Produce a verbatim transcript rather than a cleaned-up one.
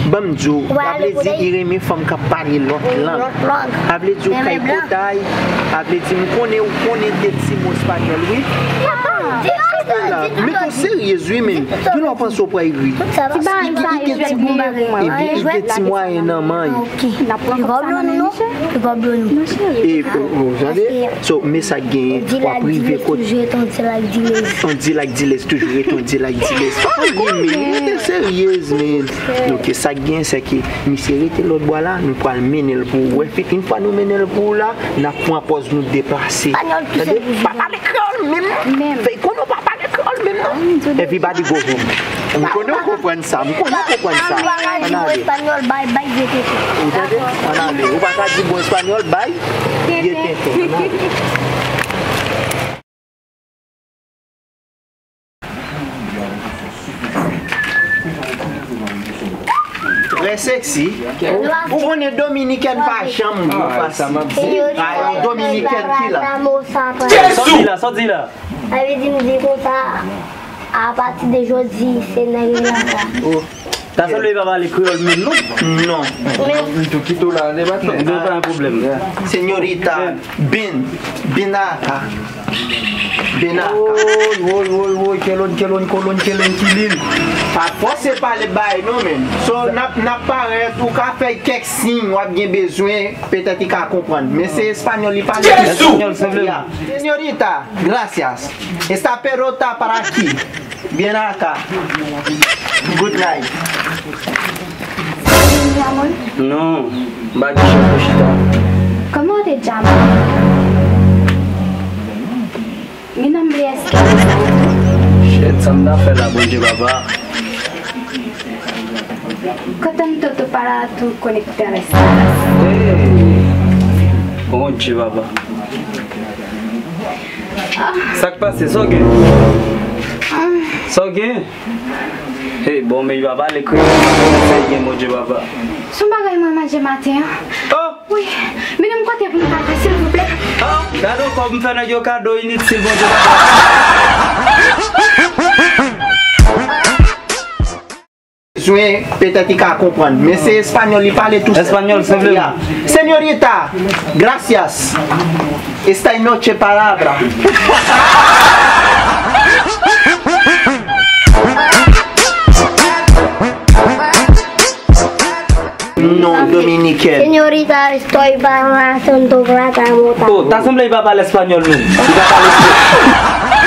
Ban m di w, sa vle di li renmen fanm k ap pale lòt lang. Sa vle di w kay kotay, sa vle di m konnen ou konnen de ti mo espanyòl, wi. Men ou seryez, wi, men. Gen lè w panse w pral ri. Li gen ti mwayen nan men l. Li gen ti mwayen nan men l. Li gen ti mwayen nan men l. E, o, o, tande? So, men sa k genyen, w ap rive kote. On deal ak dilèz toujou rete on deal ak dilèz. Ou konnen, men, rete seryez, men. Ok, sa k genyen, se ke misye rete lòt bò la, nou pral mennen l pou ou. Wè, fit, yon fwa nou mennen l pou ou la, n ap pran pòz nou deplase. Tande? Pa pale kreyòl menm non. Fè konnen w pa pale kreyòl menm non. Everybody go home. M konnen w konprann sa, m konnen w konprann sa. Ann ale. Ou tande? Ann ale. Ou pa ka di bon espanyòl, bay. Byen tenten. Ann ale. Trè sexy. Ou konnen dominikèn pa janm gwo fasil. A, yon dominikèn ki la. Sòti la, sòti la. Sa vle di m di konsa, apati de jodi, se nèg la sa. Ta sanble li pa pale kreyòl menm non. Non. Men li tou kite w la, ne pa twò. Gen pa pwoblèm. Señorita, bin, bin aka. Bin aka. Woy, woy, woy, woy, kelon, kelon, kolon, kelen, kilin. Pa fòse pale bay non, men. So, n ap, n ap parèt, ou ka fè kèk siy, w ap gen bezwen, petèt li ka konprann. Men se espanyòl li pale. Espanyòl senpleman. Señorita, gracias. Esta pelota para aquí. Bien acá. Good night. Estás bien, mi amor? No, va a chita. ¿Cómo te llamas? Mi nombre es Elsa. Shit, sa m ta fè la, Bondye papa. Contento para tu conectar estas. Hey. Bondye papa. Sa k pase? Sa w gen? Sa w gen? Hey, bon, men li pa pale kreyòl, sa w gen, Bondye papa. Se yon bagay mwen manje maten an. Oh! Wi, mennen m kote pou m pale, silvouplè. Ah, gade yon kòb m fè nèg yo kado initil, Bondye papa. Bezwen, petèt li ka konprann. Men se espanyòl li pale tou. Espanyòl senpleman. Ya. Señorita, gracias. Esta noche palabra. Non, dominikèn. Señorita, estoy pasando plata mota. Oh, ta sanble li pa pale espanyòl menm. Li pa pale espanyòl.